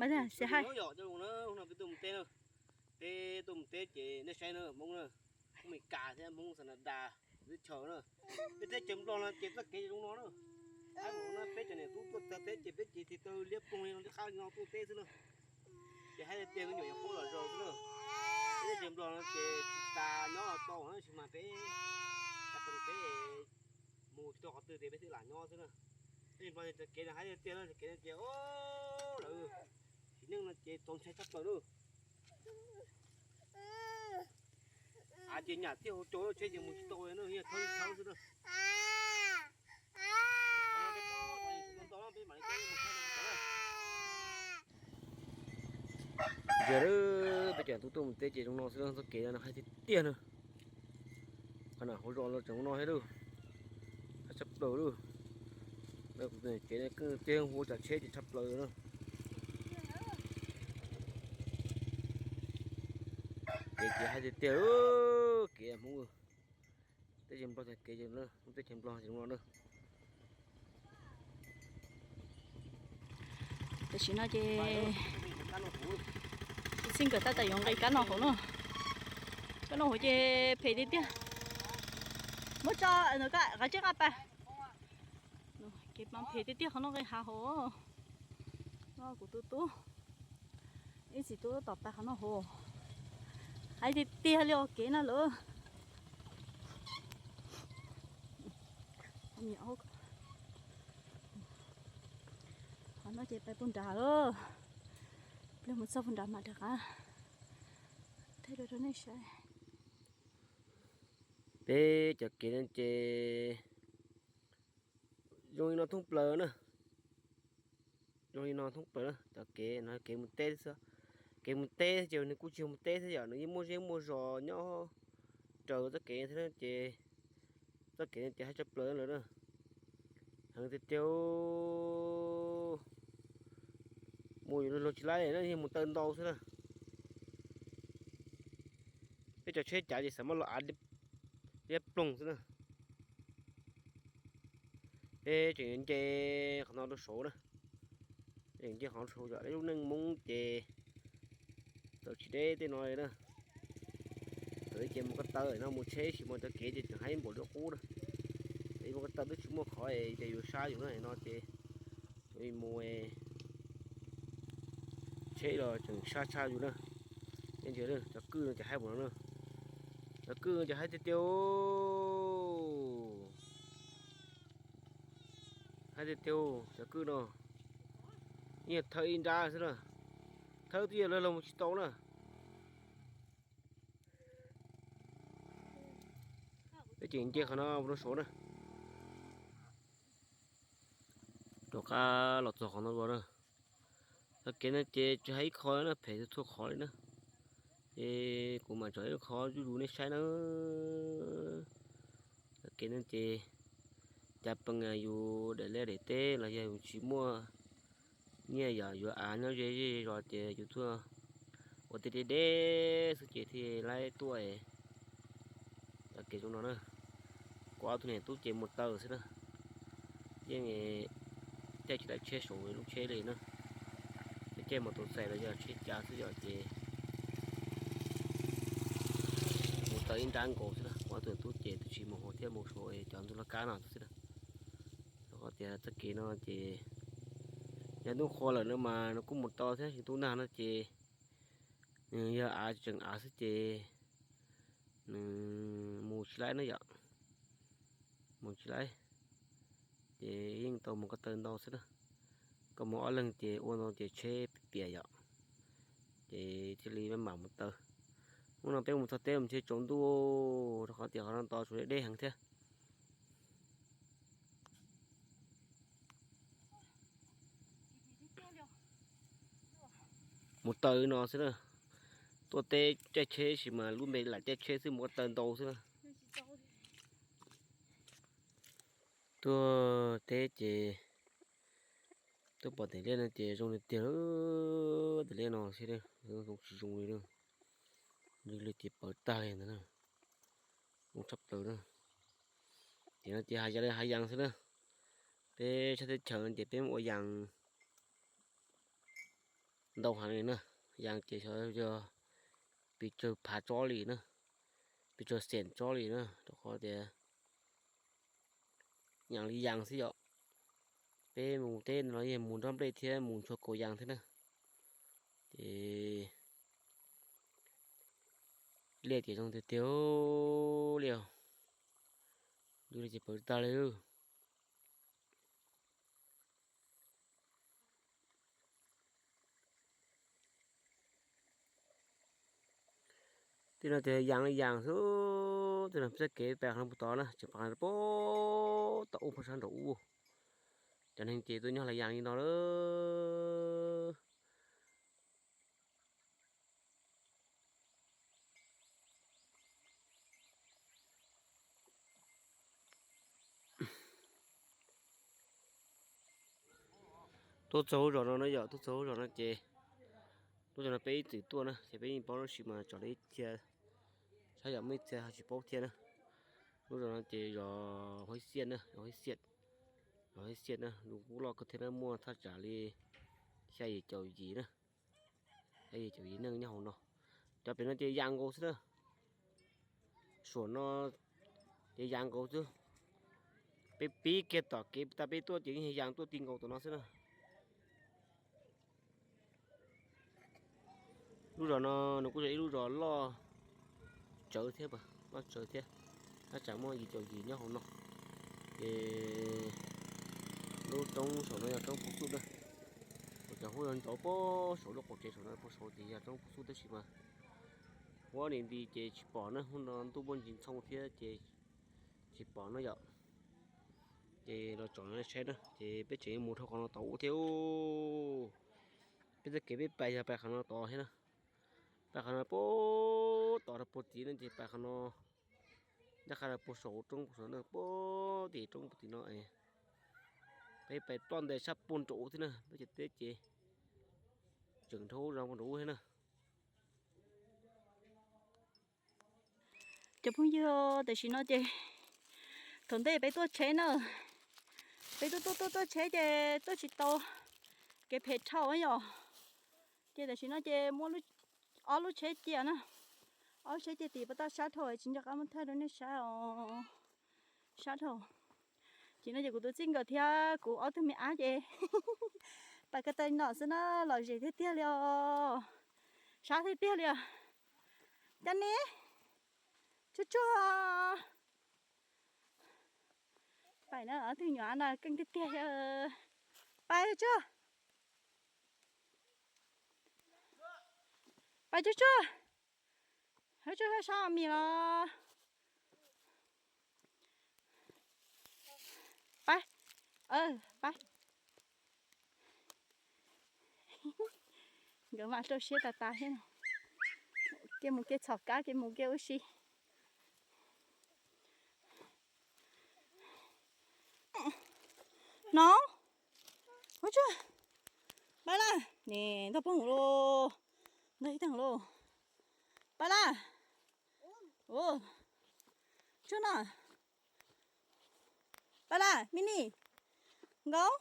Pab, xia hais. Yog cov zoo na, no peb tuaj mus teb na. Peb tuaj mus teb ces nej saib na, Hmoob na, Hmoob Meskas thiab Hmoob Xanadas, teb chaws na. Peb teb chaws Nplog no ces txoj kev zoo no na. Haib mus no peb cov niam tub tuaj txog teb ces peb ces tig taw liab ploog li no, liab qab li no tuaj teb xwb na. Ces haib tiag tiag, me nyuam yaus qub los zoo xwb na. Peb teb chaws Nplog no ces tsis tas nyob los tau na, tab sis mas peb, peb mus tsis tau qhov twg ces peb thiaj lam nyob xwb na. Peb Nplog ces kev no haib tiag tiag na, kev no ces lawv txiv neej no ces txaus ntshai tshaj plaws na. Av ces nyam thiaj hauv caus, tsheb ces mus tsis tau na, yog thawb thawb xwb na. Ntsia, peb cov tub tuaj mus teb ces zoo no xwb, txoj kev no haib tiag tiag na. Qhov no hauv zos los tseem no thiab lauj, haib tshaj plaws lauj. Kev no keej tiag, hu tsam tsheb ces tshaj plaws na. Kev ces haib tiag tiag, kev Hmoob, teb chaws Nplog, kev Hmoob teb chaws Nplog zoo no na. Tam sim no ces txij nkawm tab tom yuav nqis kab noj hauv na. Kab noj hauv ces phem tiag tiag. Muab tso, qav tseb nqa pas. Kev phem tiag tiag qhov no nqis hav hauv. Kuv tus tub, ib txiv tub tom pas qhov no hauv. Haib tiag tiag li os kev no lawm. Qhov no ces pais puag nrad lawm. Pliag mus txog puag nrad mam rov qab thaij dua rau nej saib. Peb cov kev no ces zoo li no thoob plaws na. Zoo li no thoob plaws na, cov kev no kev mus teb xwb. Kev mus teb ces nws kuj tsis yog mus teb xwb yom, nws yeej muaj zej muaj zos nyob raws txoj kev thiab ces txoj kev no ces haib tshaj plaws lawm na. Heev tiag tiag, mus yuav luag tsis laib na, yeej mus taw ntau xwb na. Peb cov tsheb cav ces xav muab los av liab ploog xwb na. Peb tseem nce qhov no rau saud na. Tseem nce qhov no rau saud, yog lub neej Hmoob ces txawm tsis deb tej no li na. Txawm ces mus ko taw no mus tsheb sis mas cov kev ces tseem haib npaum li qub na. Mus ko taw twb tsis muaj qhov ces yuav sab yus na no ces tseem mus tsheb los tseem sab tshaj yus na. Cov kwj no ces haib npaum no na. Cov kwj no ces haib tiag tiag. Haib tiag tiag, cov kwj no yeej thawb ib nrab xwb na. Thawb twb yog luag los mus tsis tau na. Peb tseem nce qhov no mus rau saud na. Rov qab los txog qhov no dua na. Txoj kev no ces tsis hais ib qho na, phem txhua qhov li na. Ces kuv mam tso ib qho zuj zus nej saib na. Txoj kev no ces cas pees yus daim liaj daim teb los yog yus tsis muaj nyiaj yom, yuav av nyob ze zej zos ces yus tuaj ua tej deb deb xwb ces thiaj laib tuaj. Txoj kev zoo no na, kuv ob tug niam tub ces mus taw xwb na. Yeej caij tsis tau tsheb saum lub tsheb li na. Ces caij mas tus txais los yog tsheb cav xwb yom ces mus taw ib nrab nkaus xwb na. Kuv ob tug niam tub ces twb tsis mus hauv thiab, mus saum cov ntug laj kab no xwb na. Rau qhov tias txoj kev no ces yog ntuj qhua lawm no mas nws kuj mus tau thiab, tsis ntuj nag no ces nws yog av tseem av xwb ces nws mus tsis laib na yom. Mus tsis laib ces yeej tau mus ko taw ntau xwb na. Koj mus ob leeg ces ua ntau ces tsheb piam yom, ces thiaj li maj mam mus taw. Hnub no peb mus txog teb mus ntshe tsaus ntuj, rau qhov tias qhov no tod tsuas deb deb heev thiab. Mus taw no xwb na. Tuaj teb caij tsheb sis mas lub npe lam caij tsheb xwb, mus ko taw ntau xwb na. Tuaj teb ces tuaj pom daim liaj no ces zoo li tiag, daim liaj no xwb, zoo tsis zoo li, zoo li ces pawv tag li ntawd na. Zoo tshaj plaws na. Ces no ces hav yas li hav yas xwb na. Peb sab teb chaws no ces peb ua yas ntau heev li na. Yas ces xyov yog pes tsawg phav tsob li na, pes tsawg xees tsob li na, rau qhov tias yas li yas xwb yom. Peb mus teb no yeej mus nrog nplej thiab mus ntxhua kaus yas thiab na. Ces liaj ces zoo tiag tiag li os. Yus li ces pawv tag li. Tej no ces yas li yas xwb, tej no peb txoj kev pais qhov no puag tod na, tseem pais qhov no puag tod ub, puag sab nraum ub. Cov neeg ces tuaj nyob hlais yas li no lawm. Tuaj txog lub zos no na yom, tuaj txog lub zos no ces, lub zos no peb ib txwm tuaj na, ces peb yeej paub tab sis mas tsom li ib txhia, saib yog muaj ib txhia ho tsis paub thiab na. Lub zos no ces zos Huab Xiaj na, zos Huab Xiaj, zos Huab Xiaj na, lub kub loj kawg thiab na, muaj thaj tsam li xya yim caum yim na, xya yim caum yim neeg nyob hauv no. Cov pem no ces yas nkaus xwb na. Suam no ces yas nkaus xwb. Peb pib kiag tom kev tag peb tuaj ces yeej yas tuaj ti nkaus tom no xwb na. Lub zos no nws kuj yog ib lub zos loj tsawv thiab, loj tsawv thiab, thaj tsam muaj yim caum yim nyob hauv no. Ces lub roob saum no yog roob Phuv Xuj na. Kuv cov hub yog ntov puag saum lub qaum tsev saum no puag saud ces yog roob Phuv Xuj tab sis mas huab ni nti ces tsis pom na, hnub no ntuj muaj ntsis ntxhoo thiab ces tsis pom na yom. Ces los tsom no saib na, ces peb tseem yuav mus dhau qhov no tod ub thiab. Peb txoj kev peb pais yog pais qhov no tod thiab na. Pais qhov no puag tod rau puag tid no ces pais qhov no, ncaj qha rau puag saum roob puag saum no puag tim roob puag tim no es peb pais ploj ntais sab puag nraud thiab na, peb cov teb ces tseem dhau zoo puag nraud thiab na. Cov phooj ywg, tam sim no ces thaum ntej peb tuaj tsheb na, peb tuaj tuaj tuaj tuaj tsheb ces tuaj tsis tau, kev phem dhau yom. Ces tam sim no ces muaj ob lub tsheb cia na, ob lub tsheb cia tim pov toj sab dhau tsis nco qab muab thaij rau nej saib os. Sab dhau. Ces no ces kuv tus txij nkawm thiab kuv ob tug me ab ces pais ko taw no xwb na, lom zem tiag tiag li os. Sab tiag tiag li os. Cov ne, tsuag tsuag. Pais na, ob tug nyuam no keej tiag tiag. Pais tsuag. Pais tsuag tsuag. Tsuag tsuag sab mis los. Pais. Pais. Nkawd mas rau siab tas tas thiab no. Kev mus kev txhom kab, kev mus kev ua si. No, ua tsuag. Pais lawm ne, ntog poob lauj, ntog ib teeg lauj. Pais lawm. Tsuag no. Pais lawm, Mini. Nkaus.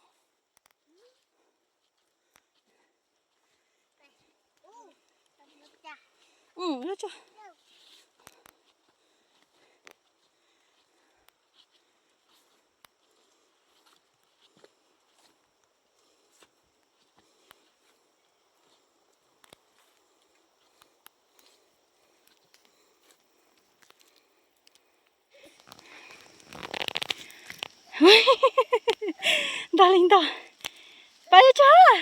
Ntog li ntog. Pais tsuag.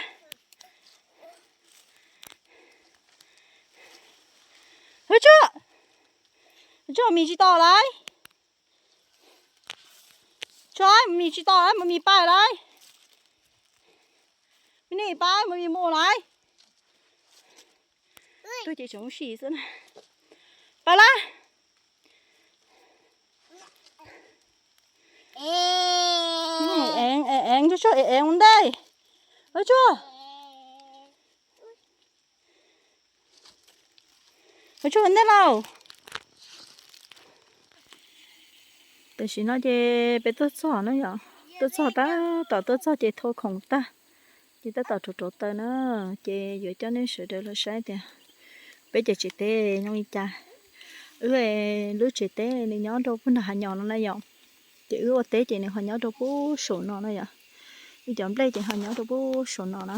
Hu tsuag. Tsuag, mis tsis tau lawm. Tsuag, mis tsis tau lawm, mus mis pais lawm. Mis nis pais, mus mis mus lawm. Tuaj ces tseem ua si xwb na. Pais lawm. Eev, eev, tsuag tsuag, eev ua ntej. Hu tsuag. Hu tsuag ua ntej lauj. Tam sim no ces peb tuaj txog na yom, tuaj txog tab tom tuaj txog ces thau khoom tag. Tab tom rauv rauv taws na, ces yuav coj nej sawv daws los saib tias peb cov tsev teb zoo li cas. Wb lub tsev teb nws nyob rau puag nram hav nyom no na yom. Ces wb ua teb ces nws ho nyob rau puag saum no na yom. Wb cov nplej ces ho nyob rau puag saum no na.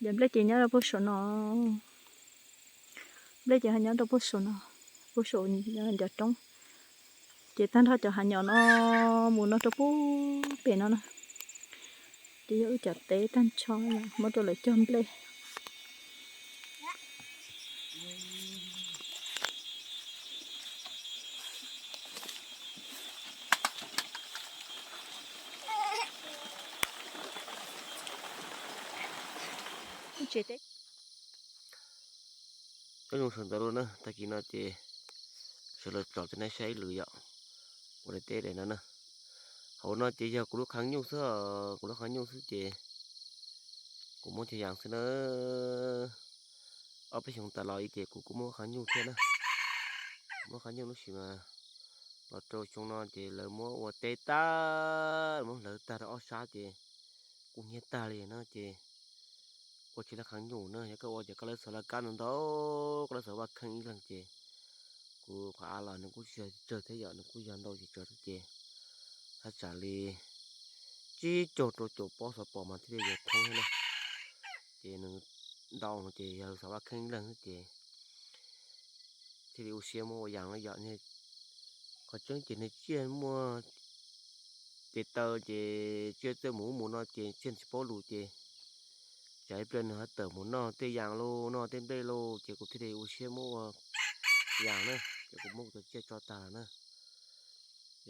Cov nplej ces nyob rau puag saum no. Nplej ces ho nyob rau puag saum no, puag saum ncov roob. Ces tag nrho cov hav nyom no mus no rau puag pem no na. Ces yog wb cov teb tag nrho muab rau lawv cog nplej. Nyob zoo sawv ntxov lawm na, tag kis no ces sawv los tsom rau nej saib ib lwm yom, ua daim teb daim no na. Hauv no ces yog kuv lub qhov nyuj xwb, kuv lub qhov nyuj xwb ces kuv muab cog yas xwb na. Ob peb xyoos tas los ces kuv kuj muab qhov nyuj thiab na. Muab qhov nyuj lub sim mas los rau xyoo no ces lawv muab ua teb tag, muab hlawv tag rau ob sab ces kuj hnyiab tag li na ces ua tsis tau qhov nyuj na. Yog koj ua ces koj lawv xov laj kab ntau ntau, koj lawv xov vaj kheej ib leeg ces kuv qhov av los nws kuj tsis yog tsawg thiab yom, nws kuj yog ntau ces tsawg thiab ces thaj tsam li tsib caug rau caum pob xov pom mas thiaj li yuav thoob thiab na. Ces nws ntau no ces yog xov vaj kheej ib leeg xwb ces thiaj li ua siab muab ua yas na yom. Qhov tseeb ces nws tsiaj muaj tes taw ces tsiaj txawj mus ub mus no ces tsiaj tsis paub lus ces tsam ib pliag nws ho tawm mus noj tej yas lauj, noj tej nplej lauj ces kuv thiaj li ua siab muab ua yas na, ces kuv muab kuv cov tsiaj tso tag na.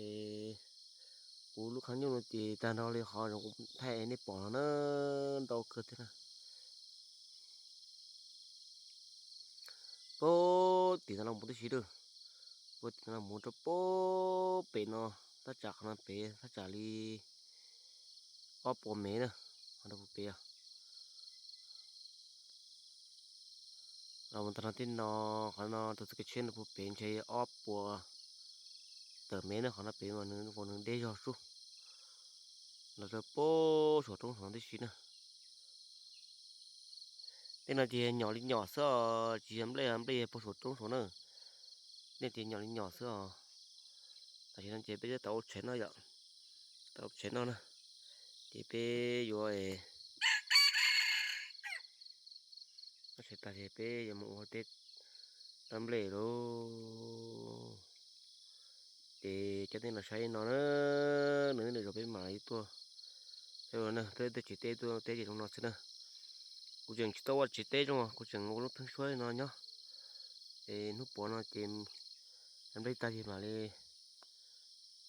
Es kuv lub qhov nyuj no ces tag nrho li qhov kuv thaij nej pom no na, ntau kawg thiab na. Puag tim no los mus tib si lawm, puag tim no los mus rau puag pem no, thaj tsam qhov no pem thaj tsam li ob puas mev na, qhov no puag pem. Los mus tag nrho tej no, qhov no rau txoj kev tsheb no puag pem ntshe ob puas tawm mev na, qhov no pem mas nws deb zog sub. Los rau puag saum roob saum no tib si na. Tej no ces nyom li nyom xwb os, tsis yog nplej, nplej yog puag saum roob saum na. Nej tias nyom li nyom xwb os. Tam sim no ces peb twb tau ua tshais noj yom, tau ua tshais noj na, ces peb yuav ua tshais tag ces peb yuav mus ua teb tau nplej lauj. Ces coj nej los saib no na, nws nyob rau peb mam li tuaj. Peb ua teb tsev teb tuaj teb ces zoo no xwb na. Kuv tseem tsis tau ua tsev teb zoo, kuv tseem ua lub theeb suab no nyob. Es hnub puav no ces nplej tag ces mam li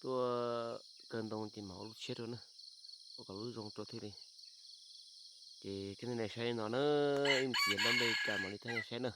tuaj kaw ntoo ces mam ua lub tshiab rau na, ua kom lub zoo rau thiaj li. Ces coj nej saib no na, ib me ntsis nplej cas mam li coj nej saib na.